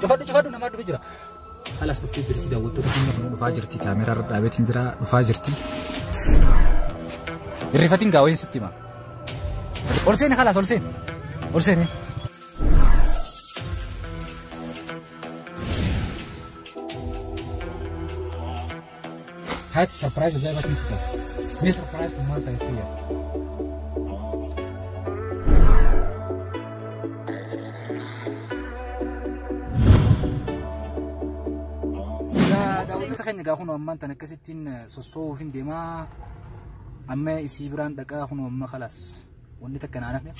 Cufadhu cufadhu namaa dhufe jira. Halas dhuftee jirti daawwattoota keenya kun dhufaa jirti kaameraa irra dhaabeetiin jira dhufaa jirti. Irrifatiin gaa wayii sitti hima. Ol seeni halas ol seeni. Ol seeni. Haati surprise ajaa'ibaatiin si qaba. Mee surprise kun maal ta'e yaadda? Daawwattoota keenya egaa kunoo ammaan tan akkasittiin sossoo'uuf hin deemaa. Amma isii biraan dhaqaa kunoo amma khalaas wanni takka naan hafne.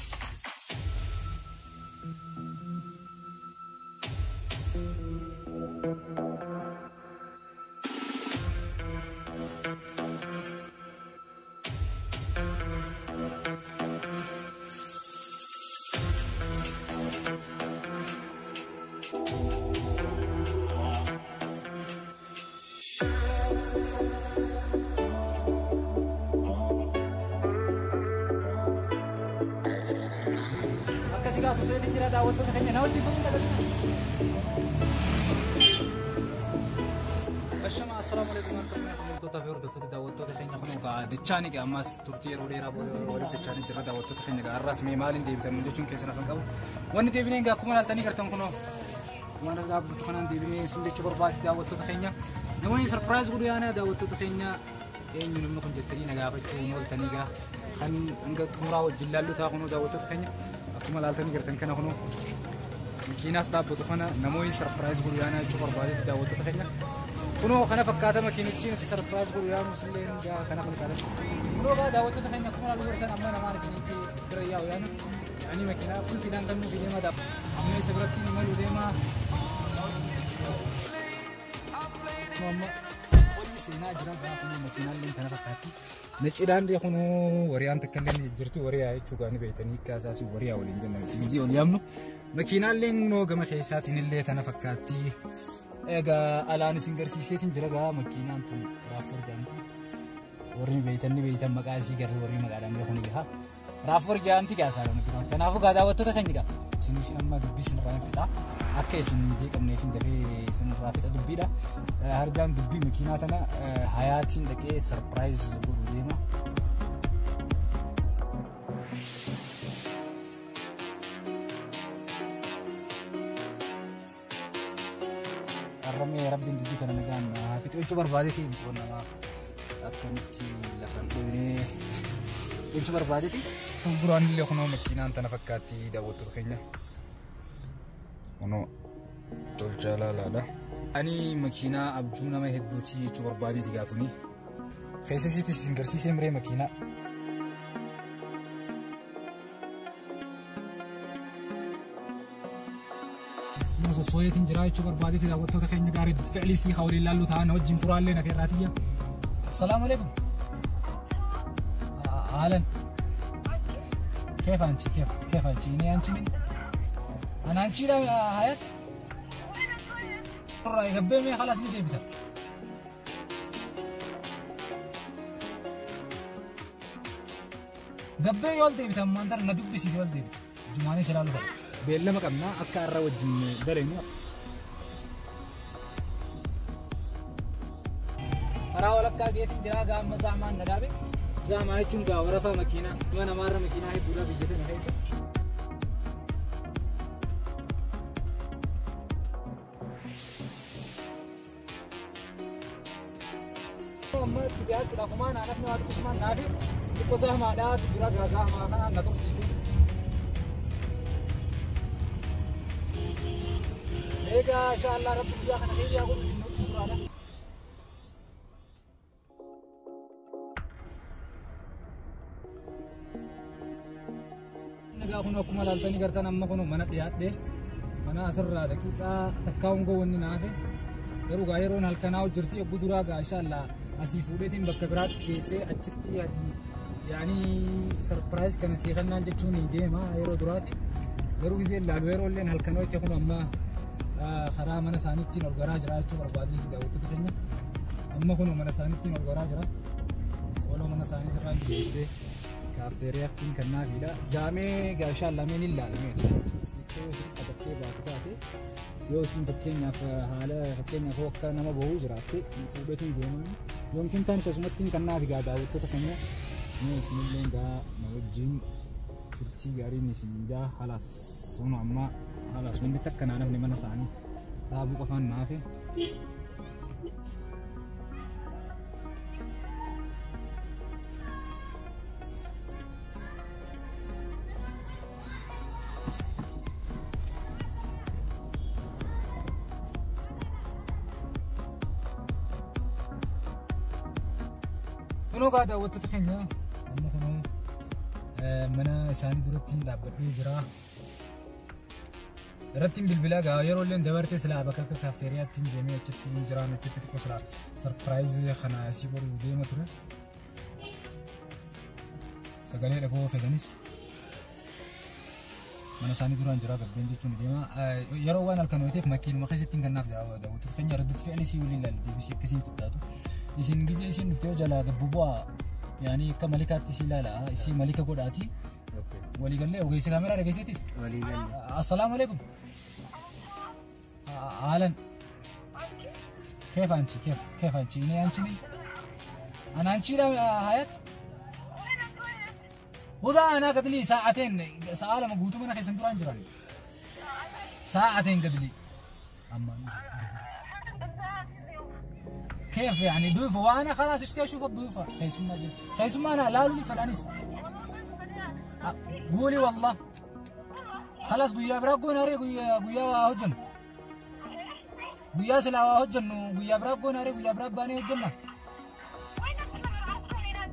Akkasii gaa sossoo'eetiin jira daawwattoota keenya na wajjin ta'uun dagatina. Ashama assalaamu alaikum warahmatullahi wabarakatuh fi hordoftoota daawwattoota keenya kun egaa dachaani egaa ammas turtii yeroo dheeraa booda walitti dachaanii jirra daawwattoota keenya egaa har'aas mee maaliin deebitan jechuun keessan hafan qabu. Wanni deebinee egaa akkuma ilaaltanii gartan kunoo waan as dhaabbatu kanaan deebinee isin jechuu barbaade daawwattoota keenya. Namoonni sarpiraayiz godhu yaana daawwattoota keenya eenyu namni kun jettanii na gaafachuu hin ooltanii egaa kan hanga xumuraa wajjin laallu ta'a kunoo daawwattoota keenya akkuma ilaaltanii gartan kana kunoo makiinaas dhaabbatu kana namoonni sarpiraayiz godhu yaana jechuu barbaade daawwattoota keenya. Kunoo kana fakkaata makiinichi nuti sarpiraayiz godhu yaanu isillee gaa kana fakkaata. Kunoo gaa daawwattoota keenya akkuma ilaaluu gartan amma namaan isinitti bira yaa'u yaanu. Ani makiinaa qulfiidhaan kan nuuf deema daawwa. Amma isa biratti imaluu deema. Amma qolli seenaa jira gaafa makiinaan kana fakkaatti. Nacidhaan dee kunoo wariyaan takka illee jirti wariyaa jechuu gaani beektanii kaasaasi wariyaa waliin jenna gizii ol yaamnu. Makiinaallee noo gama keessaatiin illee tana fakkaatti. Egaa alaan isin garsiiseetiin jira gaa makiinaan tun Raaffoor jedhamti. Warri beektan ni beektan maqaa isii garuu warri maqaadhaan beeku ni gaha. Raaffoor jedhamti gaa isaa makiinaan. Kanaafuu gaa daawwattoota keenya gaa. Isiniif amma dubbii isinirraa hin fixa. Akka isin hin jeeqamneef hin dafee isinirraa fixa dubbiidha. Harjaan dubbii makiinaa tana hayaatiin dhaqee sarpiraayiz godhu deema. Arramee rabbiin dubbii kana nagaan haa fixu jechuu barbaadeeti miti namaa akkamitti lafa hin dhoofne jechuu barbaadeeti. Fuulduraan illee kunoo makiinaan tana fakkaatti daawwattoota keenya. Kunoo tolchaa laalaadha. Ani makiinaa abjuu nama hedduuti jechuu barbaadeeti gaatuni. Keessa isiitis isin garsiisee miree makiinaa. Sossooyeetiin jira jechuu barbaadeeti daawwattoota keenya gaarii ficlisii haa waliin laallu ta'an wajjin turaallee na feerraatiyya. Assalaamu alaikum. Ahlan. كيف انت كيف كيف انت اني انت من انا انت لا حياة راي قبل خلاص نجي بتا قبل يولدي بتا ما اندر ندبسي يولدي جماني سلالو beellama qabna akka har'a wajjin dareenu. Karaa walakkaa geetiin jira gaa amma zaamaan na dhaabe. Zaamaa jechuun gaa warafaa makiinaa dhuma namaarra makiinaa hedduudha biyya tana keessa. Amma itti dhiyaachuudhaaf homaa naannoo waa xiqqisumaan naafi xiqqoo zaamaadhaatu jira gaa zaamaa kanaan na tursiise. Egaa inshallah rabbi guyyaa kana keessa godhu isin nutti turaadha. Egaa kun akkuma ilaaltanii gartan amma kun mana dhiyaadhe mana asirraa daqiiqaa takkaa hongoo wanni naafe garuu gaa yeroon halkanaa jirti eeguu duraa gaa inshallah asii fuudheetiin bakka biraatti geessee achitti ati yaani sarpiraayiz kana seeqannaan jechuun hin deema yeroo duraati garuu gisee ilaalu yeroo illeen halkanoo itti kun amma karaa mana isaaniittiin ol garaa jira jechuu barbaadanii daawwattoota keenya amma kun mana isaaniittiin ol garaa jira ooloo mana isaaniitirraa geessee kaafteeriyaattiin kennaafiidha. Jaamee gaashaan lameen hin laalamee xiqqoo adaftee baatu taate Yoo isin fakkeenyaaf haala fakkeenyaaf akka nama bahuu jiraatte fuudheetiin deemaa yookiin taan isa sumatti kan naaf egaa daawwattoota keenya mee isinillee egaa na wajjin turtii gaariin isin egaa halaas sunu amma halaas wanti takka naa nafni mana isaanii dhaabuu qofaan naafe. Kunoo gaa daawwattoota keenya amma kunoo mana isaanii duratti dhaabbadhee jira. Irratti bilbilaa gaa yeroo illee dabarte silaa bakka akka kaafteeriyaatti deemee achitti jiraan achitti xiqqoo silaa sarpiraayizii kana asii godhuu deema ture. Sagalee dhagoo fedhanis mana isaanii duraan jira gabbeen jechuun deema. Yeroo waan halkan hojjeteef makiinuma keessatti kan naaf daawwattoota keenya irratti fe'alisii waliin ilaalle deebisii akkasiin tuttaatu. Isin gisee isin dhuftee jalaa gabbu bu'aa yaani akka malikaatti si ilaala isii malika godhaati. Waliigallee ogeessa kaameraa dhageesseetis. Waliigalle. Assalaamu alaikum. Ahlan. كيف أنت؟ كيف أنت؟ إني أنت أنا أنت حياة؟ وذا أنا قد لي ساعتين سؤال ما قلت من أخي سندران جراني ساعتين قد لي أما كيف يعني ضيوفه وأنا خلاص اشتي أشوف الضيوفة خيسما جل خيسما أنا لا لي فلانيس قولي والله خلاص قويا برا قونا ري قويا قويا هجن قويا سلا هجن قويا برا قونا ري قويا برا باني هجن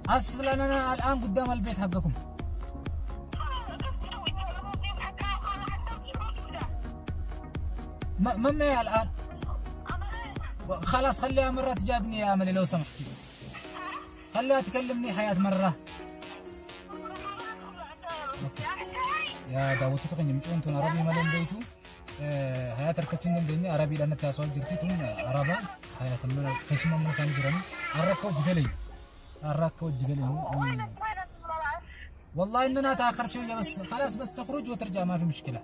أصلا أنا الآن قدام البيت حقكم. ما معي الآن. خلاص خليها مرة تجابني يا أملي لو سمحتي. خليها تكلمني حياة مرة. يا داوود تقني مش أنتم عربي مالين بيتو حياة ركتشن دنيا عربي لأن تاسوال جرتي تون عربة حياة مرة خشمة مرة سامي جراني عركة وجدلي عركة وجدلي والله إننا تأخرت شوية بس خلاص بس تخرج وترجع ما في مشكلة.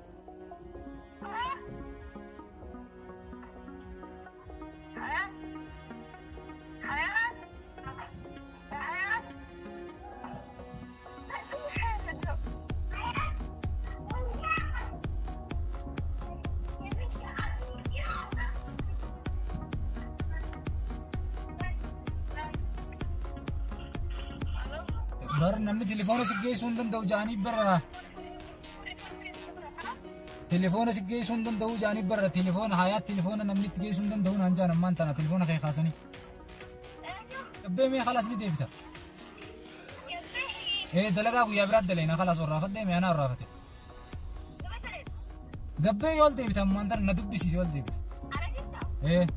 بر نمني تليفون سجى سندن دو جاني برا تليفون سجى سندن دو جاني برا تليفون حياة تليفون نمني تجي سندن دو نانجا نمان تنا تليفون خي خاصني أبي مي خلاص ني تيبتا إيه دلقا ويا براد دلينا خلاص ورافت دي مي أنا ورافت قبي يول تيبتا مان تنا ندب بسي يول تيبتا إيه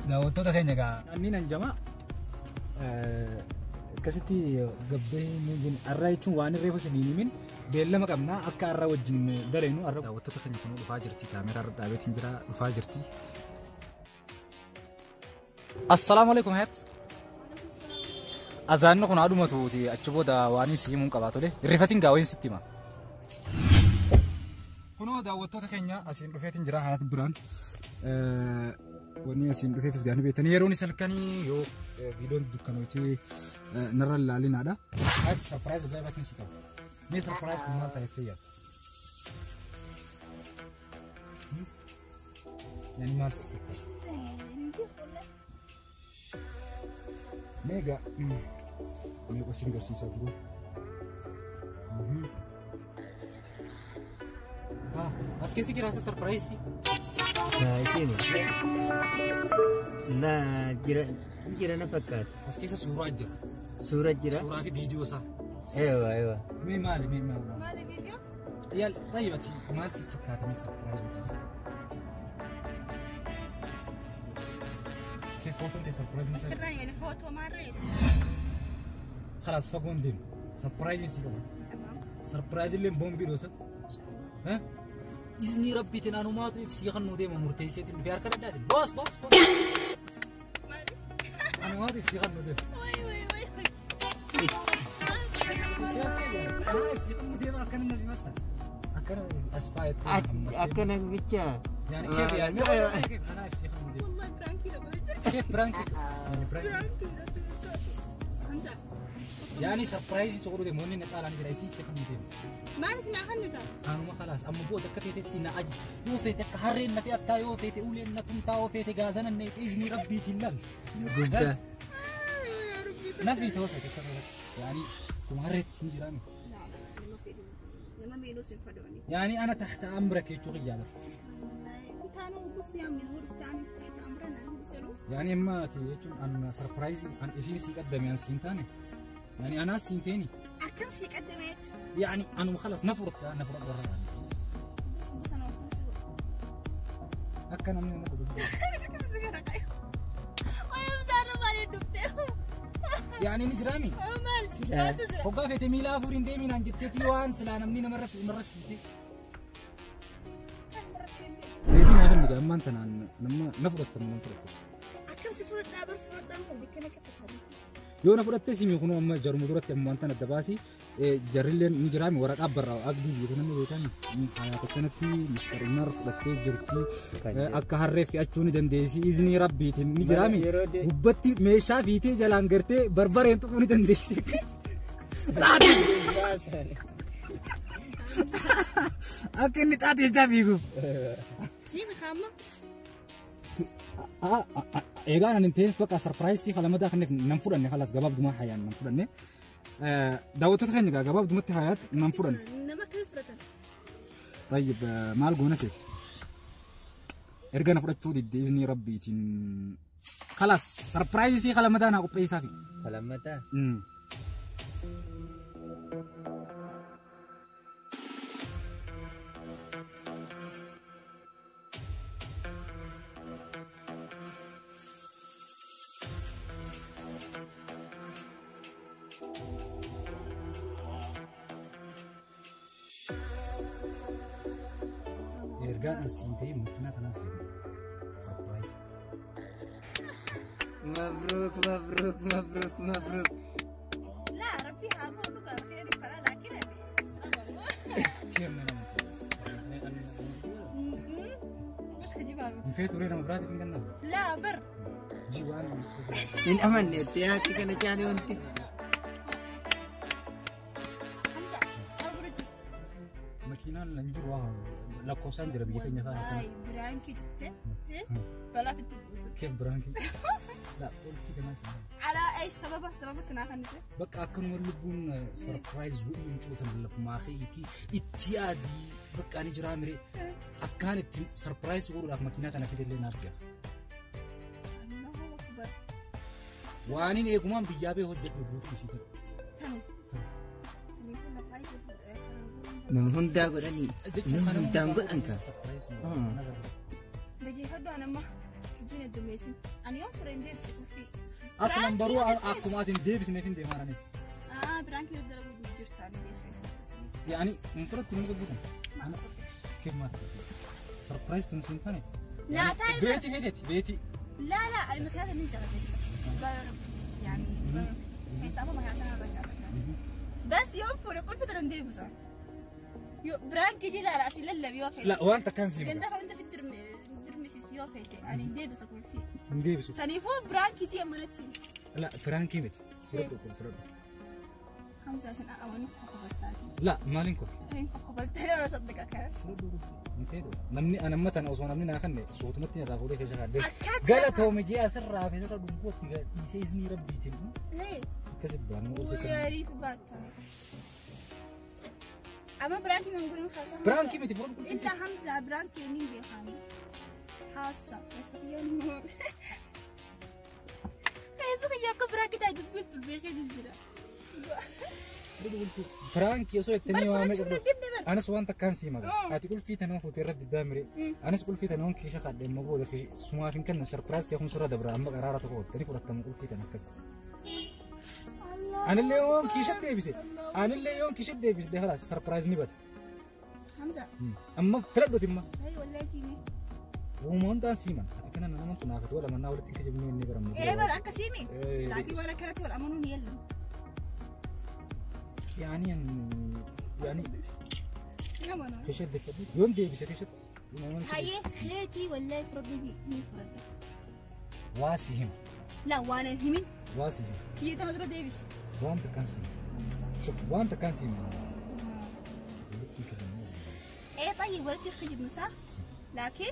daawwattoota keenya egaa anniin anjama akkasitti gabbee arraa jechuun waan irreefu isiniin himin beellama qabnaa akka arraa wajjin daleenu arra daawwattoota keenya kunuu dhufaa jirti kaameraa irra dhaabeetiin jira dhufaa jirti. Assalaamu alaikum hayat. Azaanni kun adumatuuti achi booda waan si himuun qabaa tole irrifatiin gaawwen sitti hima. Kunoo daawwattoota keenya asiin dhufeetiin jira hayat biraan. Wanni asiin dhufeefis gaanii beektanii yeroon isa halkanii yoo viidiyoon dukkanootee narra ilaalinaadha. Hayat sarpiraayiz ajaa'ibaatiin si qaba. Mee sarpiraayiz kun maal ta'e jettee yaadda? Yaani maal si fakkaata? Mee egaa mee qosiin garsiisaa dura. As keessa jiraasa sarpiraayizii. Isheen la jira jira na fakkaata. As keessa suuraa jira. Suura jira. Suuraa fi viidiyoo isaa. Eewa eewa. Mee maali mee maali? Maali viidiyoo? Yaal tayyibati maal si fakkaata mee sarpiraayizii? كيف فوتو انت سربرايز مثلا؟ Sirraan mana footoo maarree? خلاص فقون ديم سربرايز سي سربرايز اللي بومبي دوسا ها إذني ربي تنانو ماتو إفسي خنو ديما مرتيسيتين في أركان لازم باص باص باص أنا ما إفسي خنو ديما Wayi wayi wayi. كيف كيف أنا إفسي خنو ديما أركان الناس مثلا أركان Akkana as faayettee Akkana bicha. يعني كيف يعني كيف انا نفسي والله برانكي كيف برانكي يعني برانكي يعني سربرايز صغروا دي موني نتقال عن جرايتي سيخن دي ما عرفنا خنتا انا ما خلاص اما بو دكتي تنا اج يو فيتك حرين في اتا يو فيتي اولين نتمتا يو فيتي غازن ان اذن ربي تلال Guddaa. نفي توفيت يعني كمهرت نجرامي لما ميلوس يفدوني يعني انا تحت امرك يا تغيا كانوا بص يا من الغرف تاعنا تحت امرنا نسالو يعني ما تيجون ان سربرايز ان افيسي قدم يعني سنتاني يعني انا سنتيني اكم سي قدمت يعني انا مخلص نفرط نفرط برا بس انا اكنا من يعني نجرامي وقفت ميلا فورين ديمين عن جتتي وان سلا نمني مرة في مرة في ديمين هذا المدى أما أنت لما نفرط نفرط أكم سفرت نابر فرط نابر بكنا كتسري يو نفرط تسمي يكونوا أما جرمدورة أما أنت ندباسي جريلين نجرامي ورق أبرا أقدي يكونوا مبيتان حياة كنتي مستر نار فرطتي جرتي أكهرف في أشوني دندسي إذني ربي نجرامي وبتي ميشا فيتي جلان قرتي بربرين تكوني دندسي أكني تعطي جابيكو كيف خامة؟ إيجا أنا ننتهي بقى سربرايز خلاص ما دخلنا ننفر إني خلاص جواب دماء حيان ننفر إني دعوتك خلينا جواب دماء حياة ننفر إني نما كيف رتن؟ طيب مال جونسي إرجع نفرت شو دي إذني ربي تين خلاص سربرايز خلاص ما دخلنا أقول سافي خلاص ما ده Ergaan ansiintee makiinaa kanaan seenu sarpiraayiz. مبروك مبروك مبروك مبروك. لا ربي هذا لك خير فلا لكن مش خجيبها نفيت ورينا مبراتي في الجنة. لا بر. جيوان من أمن يتياك كنا جاني وانت. ماكينة لنجر واو lakkoofsaan jira biyya keenya faana kana. Biraankii jettee balaa fitti buusu. Keef biraankii? La qolfii kanaas. Alaa ay sababa sababa kanaa kan nuti. Bakka akkanuma lubbuun sarpiraayiz godhii mucoota lafumaa fe'iitii itti yaadii bakka ani jiraa miree akkaan itti sarpiraayiz godhuudhaaf makiinaa kana fidellee naaf jira. Waaniin eegumaan biyyaa bee hojjedhu guutuu isiitiin. Nama hundaa godhanii nama hundaan godhan ka. Dhageeffadhu an amma hojiin heddummeessin. Ani yoon fureen deebise qulfii. Aslan baruu akkuma atiin deebisneef hin deemaa ranis. Biraankii dalagu jirtaan beeksisa. Yani hin fudhattu ni godhuun. كيف ما تصدق؟ سربرايز كنت سنتاني. لا تعرف بيتي فيتي بيتي. لا لا المخيال اللي جربت. يعني حسابه ما يعتبر رجع. بس يوم فور كل فترة نديبسه. برانك جي لا راسي لا بيوفي لا وانت كان سيما انت انت في الدرمسيس يوفي يعني نديبس كل فيه نديبس سنيفو برانك جي مرتين لا برانكي مت فرد فرد خمسة عشان أنا خبرتها لا ما لينكو لينكو خبرتها لا أصدقك نمني أنا متى أوصل نمني أخني صوت متى راغوري كشغال قالت هو مجي أسرع في سرعة دمقوت يسيزني ربي تلو إيه كسب أنا قلت لك ويعرف باتا أما برانكي نقول خاصة برانكي متى فرد إلا حمزة برانكي مين بيخاني حاسة بس هي خاصة يا كبرانكي تاجد بيت البيخي جزيرة برانكي يسوي التاني وعمل أنا سوانت كان سيما هتقول في تنوم فوتيرة الدامري أنا سقول في تنوم كيشة خد الموضوع ده سما فين كان سربرايز كي يكون صورة دبرة أما قرارة تقول تاني فرت تقول في تنوم أنا اللي يوم كيشة ديبسي أنا اللي يوم كيشة ديبسي ده خلاص سربرايز نبت حمزة أما فلت بتما أيوة والله جيني وما أنت سيما أتكلم أنا ما تناقض ولا ما ناولت إنك جبني مني برا إيه برا كسيمي لكن ولا كانت ولا أمانوني يلا يعني يعني Nama. Keeshatti deeffadhu. Yoon deebise keeshatti. Hayyee keetii wallahi fudhadhu ni fudhadha. Waa si hima. La waan hin himin. Waa si hima. Kiyya tama dura deebisi. Waan takkaan si hima. Shuf waan takkaan si hima. ايه طيب ولدي خجب صح؟ لكن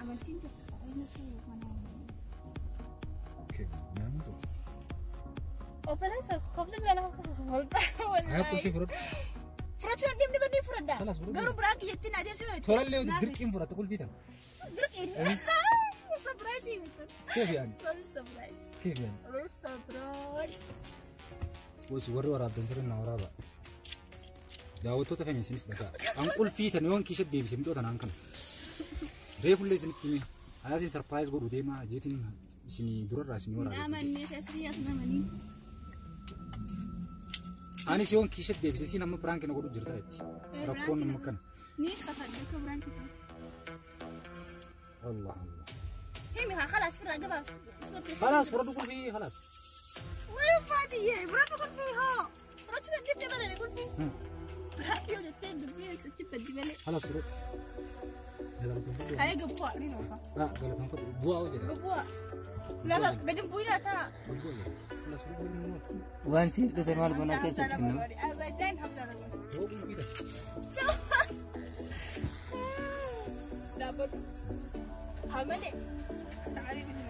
عملتين وبلاش خبز لا لا هاي قلت فرد فرد شو عندي بني فرد خلاص فرد قالوا براك جتنا عدير شو ترى اللي درك فرد تقول فيتا درك سبرايز كيف يعني؟ سبرايز كيف يعني؟ سبرايز وس وري ورا بنزرنا ورا بقى daawwattoota keenya isinis dhagaa. An qulfii tan yoon kiisha deebise miidhoo tanaan kana. Reefullee isinitti hime. Hayaatiin sarpiraayiz godhu deemaa jeetiin isinii durarraa isinii waraabee. Namannee keessatti namanii. Anis yoon kiisha deebise isiin amma biraan kenna godhu jirta jetti. Rakkoon nama kana. Ni kafadde akka biraan kenna. Allah Allah. Himi haa خلاص فرا gabaabs. خلاص fudhadhu qulfii خلاص. Wayi faatiyyee fudhadhu qulfii haa. Fudhachuu dandeette malee qulfii. خلاص روح. هاي قبوة مين وفا؟ لا قالت انفض بوا وجهها. قبوة. لا لا قدم بويلة تا. خلاص روح. Waan siif dhufe maal goonaa keessatti kennu? أبداً هفضل لا برضه. عملي. تعالي هنا.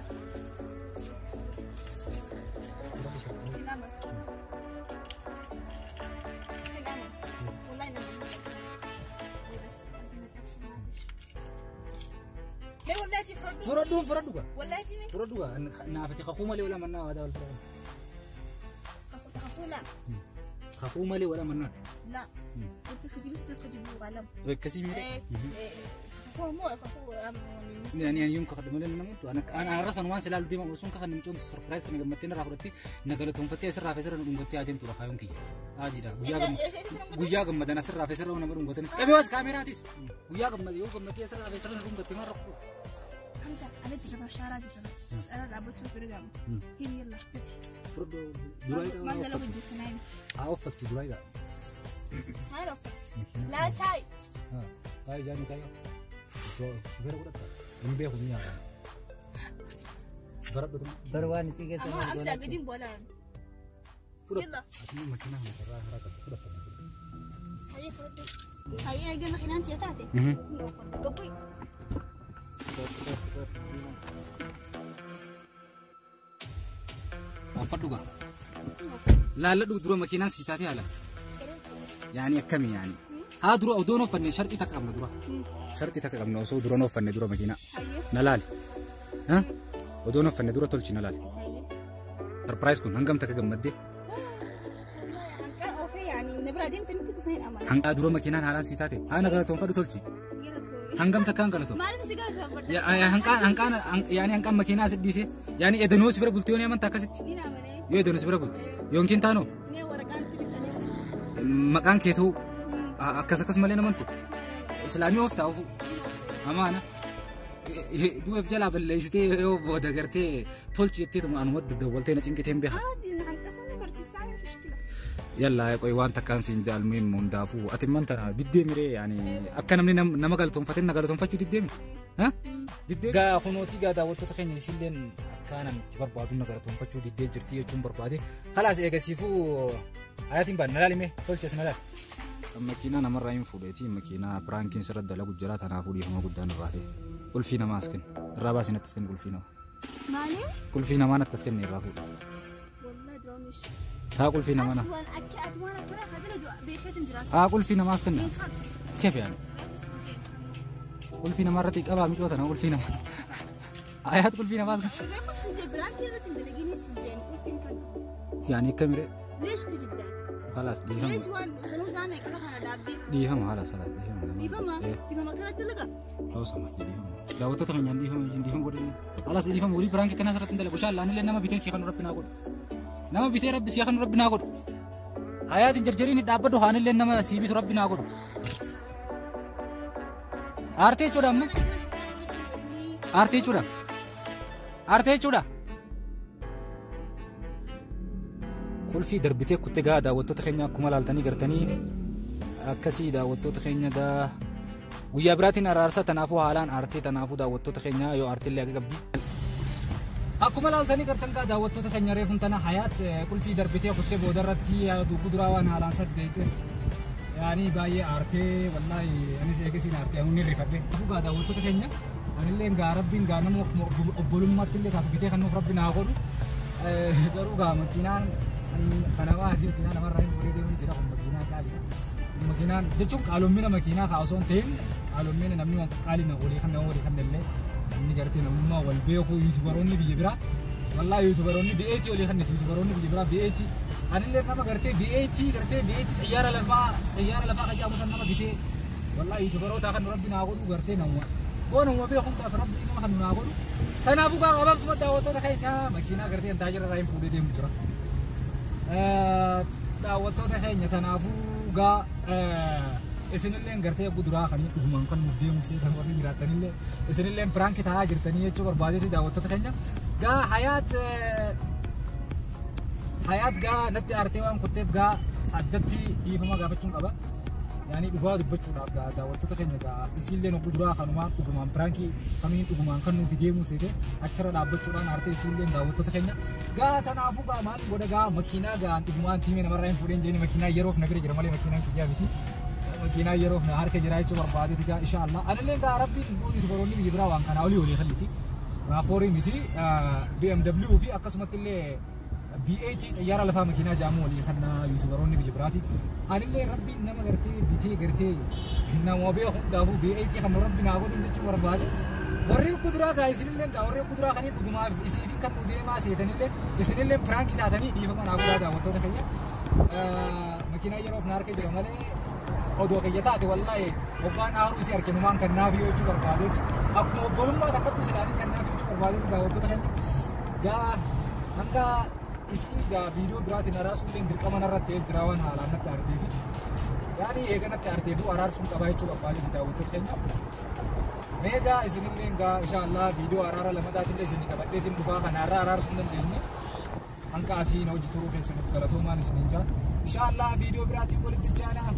Fudhadhuun fudhadhu gaa. Wallahi Fudhadhu gaa. Naafati kakuu malee wala mannaa waadaa wal fudhadhu. Kakuu la. Kakuu malee wala mannaa. La. Itti kijibu itti kijibu alam. Akkasii miidha. Kakuu moo kakuu Yani yoom kakadhu malee nama tu. Ana arra sanumaan silaalu deema osoo kakan namchoon surprise kana gammattee narraa fudhattee na galatoonfattee asirraa fi asirra nu dhungattee adeemtudha kaayoon kiyya. Adiidha. Guyyaa gammadan asirraa fi asirra nama dhungatanis. Qabee kaameraatis. Guyyaa gammade yoo gammattee asirraa fi asirra nu dhungattee maal rakkoo. Hamza, أنا جربها شعرها جربها. أنا لعبت في رقم. هي يلا. ما قالوا بدي اثنين. أوفت درايدا. ما أوفت. لا تاي. ها تاي جاني تاي. شو شو بيرو ده؟ إن بيه خدني ضرب بروان سيجا أما أمزح قديم بولان. يلا. مكانها مكرها هيا فردي. هيا قلنا خلانتي تاعتي. قبي. Uffadhu gaa. Laalladhu dura makiinaan sii taatee haala. Yaani akkami yaani. Haa dura odoo hin uffanne sharxii takka qabna dura. Sharxii takka qabna osoo dura hin uffanne dura makiinaa. Na laali. Odoo hin uffanne dura tolchi na laali. Sarpiraayiz kun hangam takka gammaddee? Hanqaa dura makiinaan haalaan sii taate. Haa na galatoonfadhu tolchi. Hangam takkaan galatoon. Hanqaan yaani hanqaan makiinaa as dhiise yaani edanoo si bira bultee yoo amantaa akkasitti yoo edanoo si bira bulte yookiin taanoo maqaan keetuu akkas akkas malee namantu islaamii of taa'ufu amaana du'eef jalaa balleessitee yoo booda gartee tolchi jettee anuma dawwaltee na cinqitee hin beekan. Yalla qoy waan takkaan siin jaalmuun hundaafuu ati man tana diddeemiree yaani akka namni nama galatoonfatee na galatoonfachuu diddeemi. Gaa kunooti gaa daawwattoota keenya isilleen akkaanan itti barbaadu na galatoonfachuu diddee jirti jechuun barbaade. Khalaas eegasiifuu hayaatiin baane na laalime tolches na laal. Makiinaa namarraa hin fuudheeti makiinaa piraankiin sirra dalagu jira tanaafuu dhiifama guddaan irraa ta'e. Qulfii namaa as kenni irraa baasii nattas kenni qulfii namaa. Maali? Qulfii namaa nattas kenni irraa fuudhe. ها قل فينا منا ها قل فينا ما اسكننا كيف يعني قل فينا مرة تقبع مش وطنا قل فينا آيات قل فينا ما يعني كاميرا ليش تجيب خلاص ليش وان سنو زانك انا انا دابي ديهم خلاص خلاص ديهم ديهم كانت تلقى لو سمحت ديهم دعوتك من ديهم ديهم قولي خلاص ديهم ولي برانك كنا سرت اندل بشال لان لنا ما بيتي خن ربنا قول nama bitee rabbi siyaa kan rabbi naa godhu hayaatiin jarjariin dhaabbadhu haanillee nama sii bitu rabbi naa godhu aartee jechuudha amma aartee jechuudha aartee jechuudha. Qulfii darbitee kuttee gaa daawwattoota keenya akkuma laaltanii gartanii Akkasii daawwattoota keenya gaa guyyaa biraatiin araarsa tanaafuu haalaan aartee tanaafuu daawwattoota keenya yoo aartillee akka qabdi. Akkuma laaltanii gartan gaa daawwattoota keenya reefuun tana Hayaat qulfii darbitee kuttee boodarratti duggu duraa waan haalaan saddeeteef yaani baay'ee aartee wallaahi anis eegasiin aartee anuun ni rifadhe. Kanaafuu gaa daawwattoota keenya anillee gaa rabbiin gaa nama obbolummaatti illee taatu bitee kan nuuf rabbi naa godhu garuu gaa makiinaan kanamaa adii makiinaa namarraa hin fuudhee deemuu jira kun makiinaa qaaliidha. Makiinaan jechuun qaalommina makiinaa kaa osoo hin ta'in qaalommina namni waan qaalina walii kan nama walii kan illee namni gartee namummaa wal beeku yuutubaroonni biyya biraa wallaahi yuutubaroonni BAT olii kan yuutubaroonni biyya biraa BAT anillee nama gartee BAT gartee BAT xiyyaara lafaa kan jedhamu san nama bitee wallaahi yuutubaroota kan rabbi naa godhu gartee namuma goonuma beeku hundaaf rabbi nama kan naa godhu kanaafuu gaa gabaabduma daawwattoota keenya makiinaa gartee taajira irraa hin fuudhee deemu jira. Daawwattoota keenya kanaafuu gaa isinillee gartee guduraa kan dhugumaan kan nuuf deemu kan warri jiraatanillee isinillee piraanki ta'aa jirtanii jechuu barbaadeeti daawwattoota keenya. Gaa Hayaat gaa natti aartee waan kutteef gaa addatti dhiifama gaafachuun qaba. Yaani dhugaa dubbachuudhaaf gaa daawwattoota keenya gaa isiillee guduraa kanumaan dhugumaan piraankii kamiin dhugumaan kan nuuf deemu seete achirra dhaabbachuudhaan aartee isiillee daawwattoota keenya. Gaa tanaafuu gaa maal godha gaa makiinaa gaa dhugumaan tiimee namarraa hin fuudheen jeeni makiinaa yeroof na bira jira malee makiinaan kiyyaa miti. Makiinaa yeroof na harka jira jechuu barbaadeeti gaa inshaallah. Anillee gaa rabbiin yuutubaroonni biyya biraa waan kanaa olii olii kalliti. Raaforii miti BMW fi akkasumatti illee BAT xiyyaara lafaa makiinaa jedhamu walii kan yuutubaroonni biyya biraati. Anillee rabbiin nama gartee bitee gartee nama beeku hundaafuu BAT kan rabbi naa godhu jechuu barbaade. Warri kuduraa gaa isinillee gaa warri kuduraa kan dhugumaaf isiif kan nu deemaa seetanillee isinillee piraankii taatanii dhiifama naa godhaa daawwattoota keenya. Makiinaa yeroof na harka jira malee odoo kiyya taate wallaahi hoggaan aaruu isii arginumaan kan naaf yoo jechuu barbaadeeti. Akkuma obbolummaa takkattuu silaanii kan naaf jechuu barbaadeeti daawwattoota keenya. Gaa hanga isii gaa viidiyoo biraatiin araarsuun dirqama narratti jira waan haalaan natti aarteefi. Yaani eega natti aarteefu araarsuun qabaa jechuu barbaadeeti daawwattoota keenya. Meegaa isinillee gaa inshaallah viidiyoo araara lamadaatillee isinii qabadheetiin dhufaa kanarraa araarsuu hin dandeenye. Hanga asii na hojii turuu keessaniif galatoomaan isiniin jaa. Inshaallah viidiyoo biraatiin walitti chaanaa.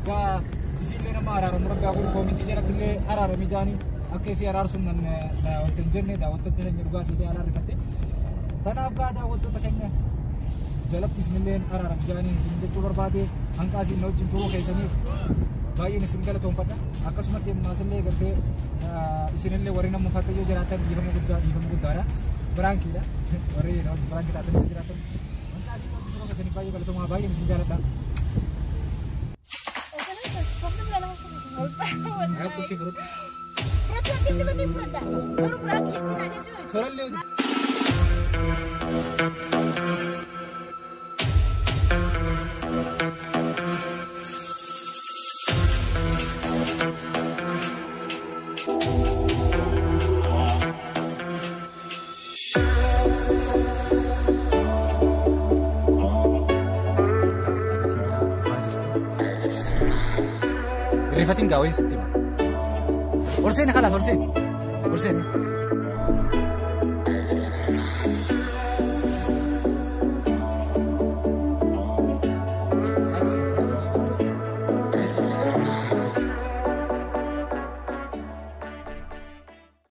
Gaa isinillee nama araaramu rabbi haa godhu koomintii jalatti illee araaramii jaanii akka isii araarsuun nan wanta hin jenne daawwattoota keenya dhugaa siitee araarrifatte. Tanaaf gaa daawwattoota keenya jalatti isinillee araaram jaanii isin jechuu barbaade hanga asii na wajjin turuu keessaniif baay'een isin galatoonfadha. Akkasumatti ammaas illee gartee isinillee warri nama uffatte yoo jiraatan dhiifama guddaa dhiifama guddaadha. Biraankiidha. Warri nama biraankii taatan isin jiraatan hanga asii na wajjin turuu keessaniif baay'ee galatoomaa baay'een isin jaaladha. Rifatin gaa wayii sitti hima. Ol seeni khalaas ol seeni. Ol seeni.